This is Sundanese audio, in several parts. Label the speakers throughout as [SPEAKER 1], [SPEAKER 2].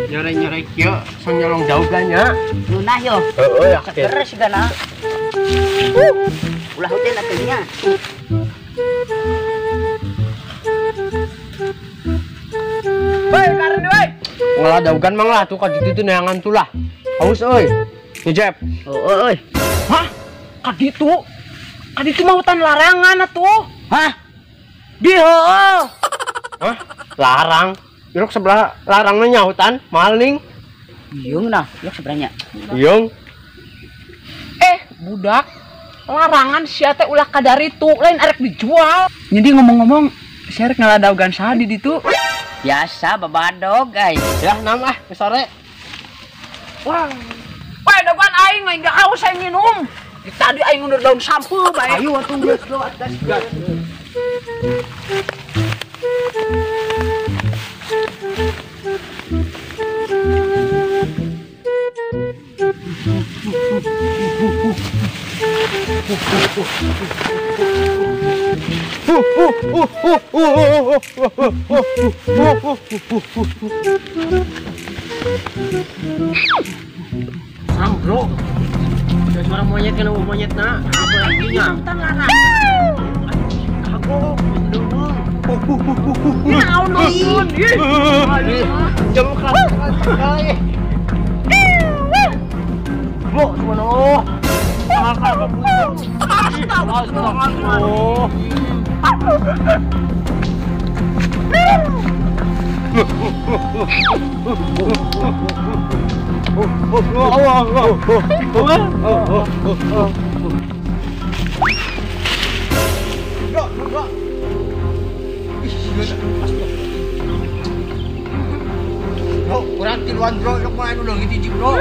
[SPEAKER 1] Nyore-nyore kieu sok nyolong jauh nya.
[SPEAKER 2] Lunah yo.
[SPEAKER 1] Heeh, yakin.
[SPEAKER 2] Seger sigana. Ulah hujan atuh nya.
[SPEAKER 1] Woi, karena woi. Ngalah daugan mang lah tuh ka ditu teh neangan tuh lah. Haus euy. Ngejep.
[SPEAKER 2] Heeh euy.
[SPEAKER 3] Hah? Ka ditu? Ka ditu mah hutan larangan atuh.
[SPEAKER 2] Hah? Di heueuh.
[SPEAKER 1] Hah? Larang. Irok sebelah larangnya nya hutan, maling.
[SPEAKER 2] Iung nah, irok sebelahnya.
[SPEAKER 1] Iung.
[SPEAKER 3] Budak, larangan sia teh ulah kadaritu, lain arek dijual. Jadi ngomong-ngomong, sia rek ngaladaugan saha di ditu?
[SPEAKER 2] Biasa babadog guys.
[SPEAKER 1] Ya, nam ah, sore.
[SPEAKER 3] Wah. Wah, dagoan aing mah enggak haus aing minum. Di tadi aing ngundur daun sampu bae.
[SPEAKER 2] Ayo atuh geus lo atas.
[SPEAKER 1] Sam bro, ada suara monyet kena monyet nak, apa lagi nya? Kagok,
[SPEAKER 3] naon nonton?
[SPEAKER 1] Jam kelas sekali. Bro, subhanallah. Astagfirullah. Bro, kurang tiluan bro, yok mulai udah gitu bro.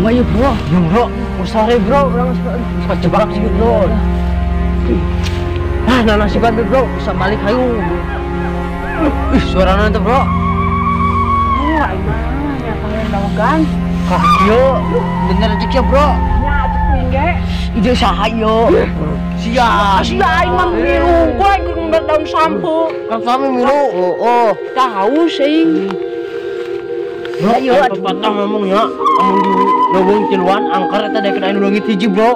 [SPEAKER 2] Ayo bro,
[SPEAKER 1] yung bro, sore bro, orang suka jebak sih bro. Ah, nah nasib bro, bisa balik hayu. Ih, suara nanti bro.
[SPEAKER 3] Wah, emang ya kalian dawagan.
[SPEAKER 1] Kakio, bener aja kia bro.
[SPEAKER 3] Ya, cek mingge.
[SPEAKER 2] Ide saha yo.
[SPEAKER 1] Sia,
[SPEAKER 3] sia aing mah milu, gua aing ngundang daun sampo.
[SPEAKER 1] Kan sami milu. Oh,
[SPEAKER 3] tahu sih.
[SPEAKER 1] Bro, ayo pepatah ngomong ya, amun di leuweung tiluan angker eta daek anu leungit hiji, bro.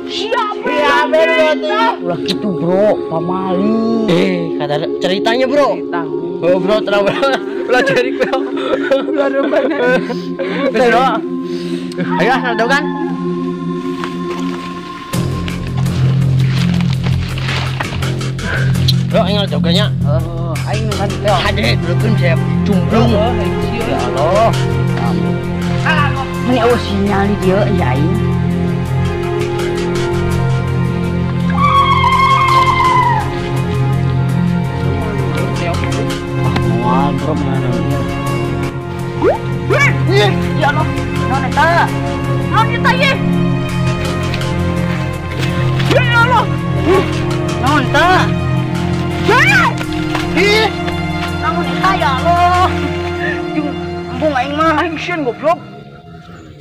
[SPEAKER 3] Siap, ya bro.
[SPEAKER 2] Ulah gitu, bro, pamali.
[SPEAKER 1] Kata ceritanya, bro.
[SPEAKER 3] Cerita.
[SPEAKER 1] Oh, bro, tenang, bro. Ulah cari, bro.
[SPEAKER 3] Ulah rembana.
[SPEAKER 1] Bro. Ayo, ah, kan? Bro, aing joganya.
[SPEAKER 2] Oh, aing nu tadi teh.
[SPEAKER 1] Hade, dulukeun saya cumplung.
[SPEAKER 2] Ya Allah. Ini awas sinyal di dieu ya aing. Ah, moal bro mana. Ya Allah, naon eta?
[SPEAKER 3] Naon eta ye? Ya Allah.
[SPEAKER 2] Naon eta?
[SPEAKER 3] Ih,
[SPEAKER 2] naon eta ya Allah. Embung aing mah
[SPEAKER 3] aing sieun goblok.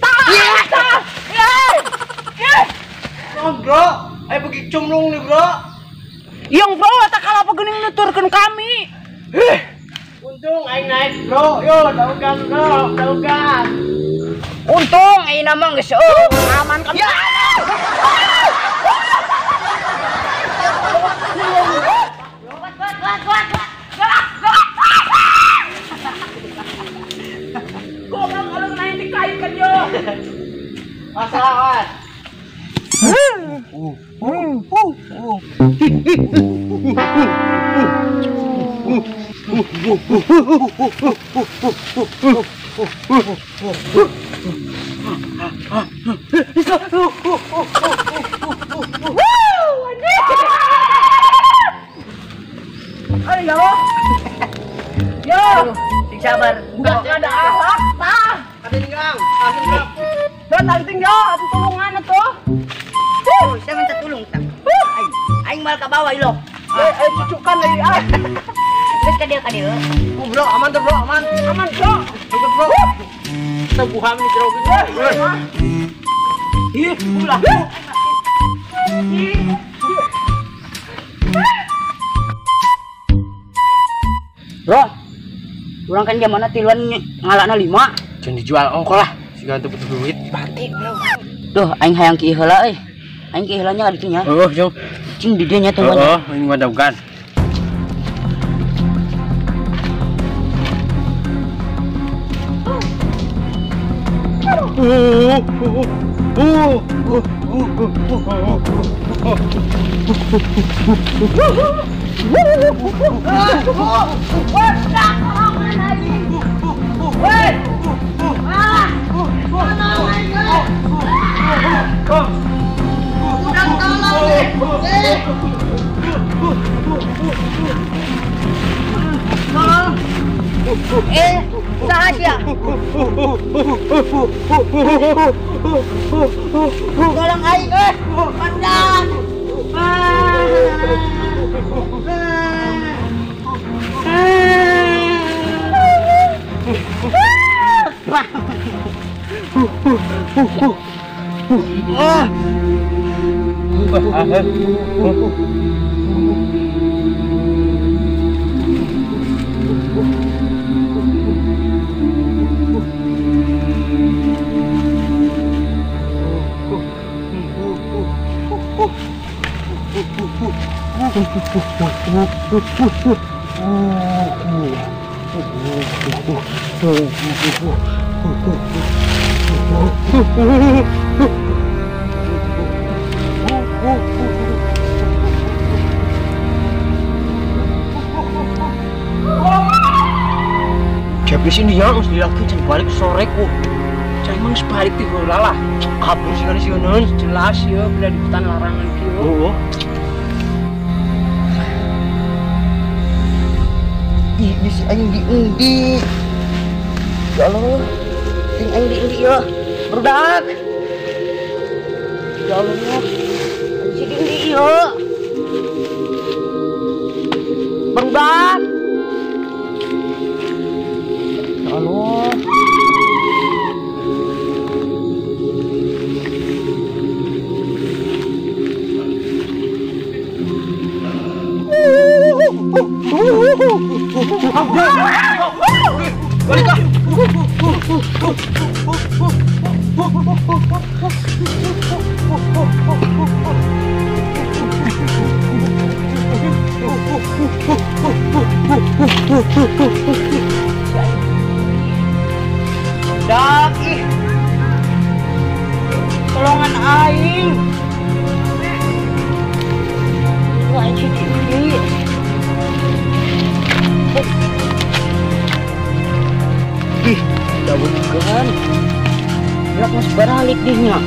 [SPEAKER 3] Tah! Tah! Ye!
[SPEAKER 1] Naon bro? Ayo pergi cumlung nih bro.
[SPEAKER 3] Yang bro eta kalapa geuning nuturkeun kami.
[SPEAKER 1] Ih, untung aing naik bro. Yo, daugan bro, daugan.
[SPEAKER 2] Untung aing mah geus eueuh.
[SPEAKER 3] Aman kami. Ya. Goblok kalau naik dikaitkan yo.
[SPEAKER 1] Masalah, Mas.
[SPEAKER 3] Ayo. Yo,
[SPEAKER 2] sing sabar.
[SPEAKER 3] Enggak ada akhlak tah.
[SPEAKER 1] Ada ninggang.
[SPEAKER 3] Yo tangting yo, atuh tulungan atuh.
[SPEAKER 2] Oh, saya minta tulung tah. Aing, aing mal ka bawah ilo.
[SPEAKER 3] Eh, cucukan lagi ah.
[SPEAKER 2] Geus ka dieu ka dieu.
[SPEAKER 1] Bro, aman tuh bro, aman.
[SPEAKER 3] Aman, bro.
[SPEAKER 1] Tuh bro. Tebuhan nih jero gitu. Ih, ulah.
[SPEAKER 2] Bro, urang kan zamanna tiluan ngalana 5.
[SPEAKER 1] Jangan dijual ongko lah, siga teu butuh duit.
[SPEAKER 2] Batik, bro. Duh, aing hayang ki heula euy. Aing ki heula nya ka ditu nya.
[SPEAKER 1] Heuh, jauh.
[SPEAKER 2] Cing di dieu nya tungguan.
[SPEAKER 1] Heeh, aing mah daugan.
[SPEAKER 2] Saha sia? Tolong aing euy, pandan.
[SPEAKER 1] Jabis ini ya harus dilakukan jangan balik sore ku.
[SPEAKER 3] Jangan emang sebalik di bola lah.
[SPEAKER 1] Kabur sih kan sih nun.
[SPEAKER 3] Jelas ya bila di hutan larangan kieu.
[SPEAKER 1] Oh.
[SPEAKER 2] Ih, bisi aing diundi. Ya Allah. Ting aing diundi ya. Berudak. Ya Allah. Aing diundi ya. Berudak. Ya Allah.
[SPEAKER 1] Balik ah.
[SPEAKER 2] Dak ih. Tolongan aing. Wah, aing diundi. Ih, jauh kan. Gerak mas balik dihnya.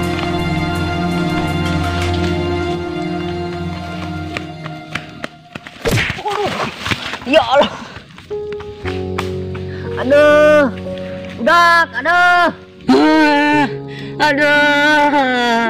[SPEAKER 2] Ya Allah. Aduh. Udah, aduh. Aduh.